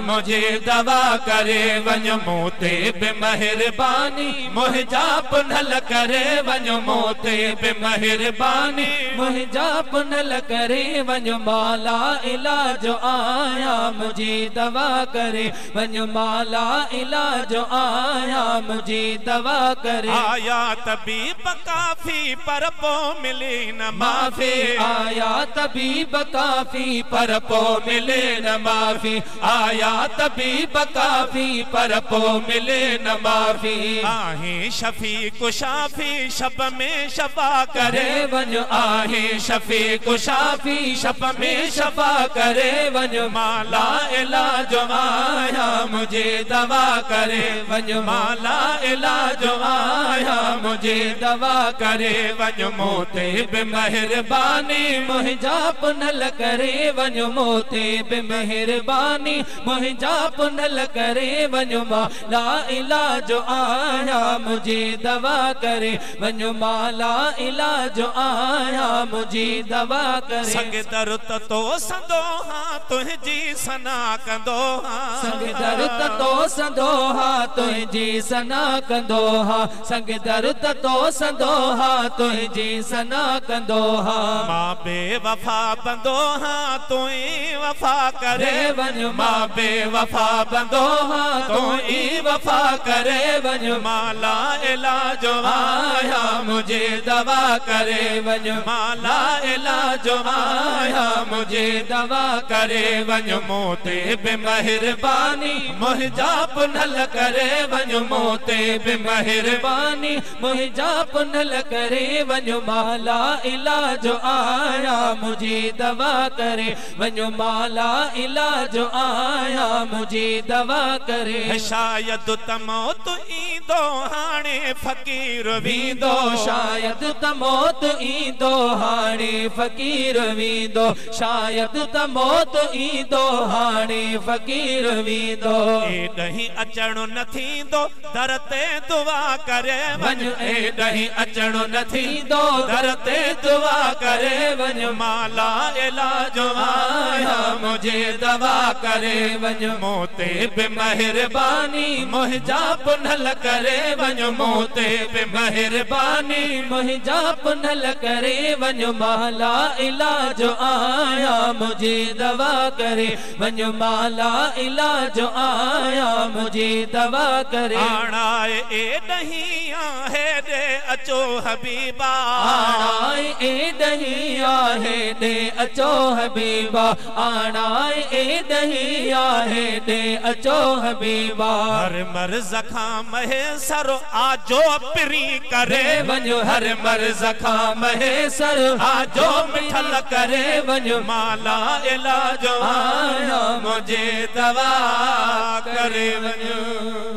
मुंहिंजी दवा करे वञ मूं ते बि महिरबानी मुंहिंजा पुनल करे वञ मूं ते बि महिरबानी मुंहिंजा पुनल करे वञ माला इलाज आया मुंहिंजी दवा करे वञ माला इलाज आया मुंहिंजी दवा करे। आया तबीब काफ़ी पर पो मिले न माफ़ी आया तबीब काफ़ी पर पो मिले न माफ़ी आया तबीब काफ़ी पर पो मिले न माफ़ी। आहे शफ़ीक शाफ़ी शब में शफ़ा करे वञ आहे शफ़ीक शाफ़ी शब में शफ़ा करे वञ माला इलाज आया मुझे दवा करे वञ माला इलाज आया मुझे दवा करे वञ मूं ते बि महिरबानी मुंहिंजा पुनल करे वञ मूं ते बि महिरबानी मुंहिंजा पुनल करे वञ माला इलाज आया मुंहिंजी दवा करे वञ माला इलाज आया मुंहिंजी दवा करे। संग दर त तो संदो हा तुंहिंजी सना कंदो हा संग दर त तो संदो हा तुंहिंजी सना कंदो हा संग दर त तो संदो हा तुंहिंजी सना कंदो हा। मां बेवफा बंदो हा तूं ई वफा करे वञ मां बेवफा बंदो हा तूं ई वफा करे वञ माला इलाज आया मुझे दवा करे वञ माला इलाज आया मुझे दवा करे वञ मूं ते बि महिरबानी मुंहिंजा पुनल करे वञ मूं ते बि महिरबानी मुंहिंजा पुनल करे वञ माला इलाज आया मुंहिंजी दवा करे वञ माला इलाज आया मुंहिंजी दवा करे। शायद त मौत ईंदो हाणे फ़क़ीर वेंदो शायद त मौत ईंदो हाणे फ़क़ीर वेंदो शायद त मौत ईंदो हाणे फ़क़ीर वेंदो। एॾही अचणो न थींदो दर ते दुआ करे वञ एॾही अचणो न थींदो दर ते दुआ करे वञ माला इलाज आया मुझे दवा करे वञ मूं ते बि महिरबानी मुंहिंजा पुनल करे वञ मूं ते बि महिरबानी मुंहिंजा पुनल करे वञ माला इलाज आया मुंहिंजी दवा करे वञ माला इलाज आया मुंहिंजी दवा करे। आणाए एॾही आहे ॾे अचो हबीबा आणाए एॾही आहे ॾे अचो हबीबा आणाए एॾही आहे ॾे अचो हबीबा। हर मर्ज़ खां महेसर आजो पिरी करे वञ हर मर्ज़ खां महेसर आजो मिठल करे वञ माला इलाज आया मुझे दवा करे वञ।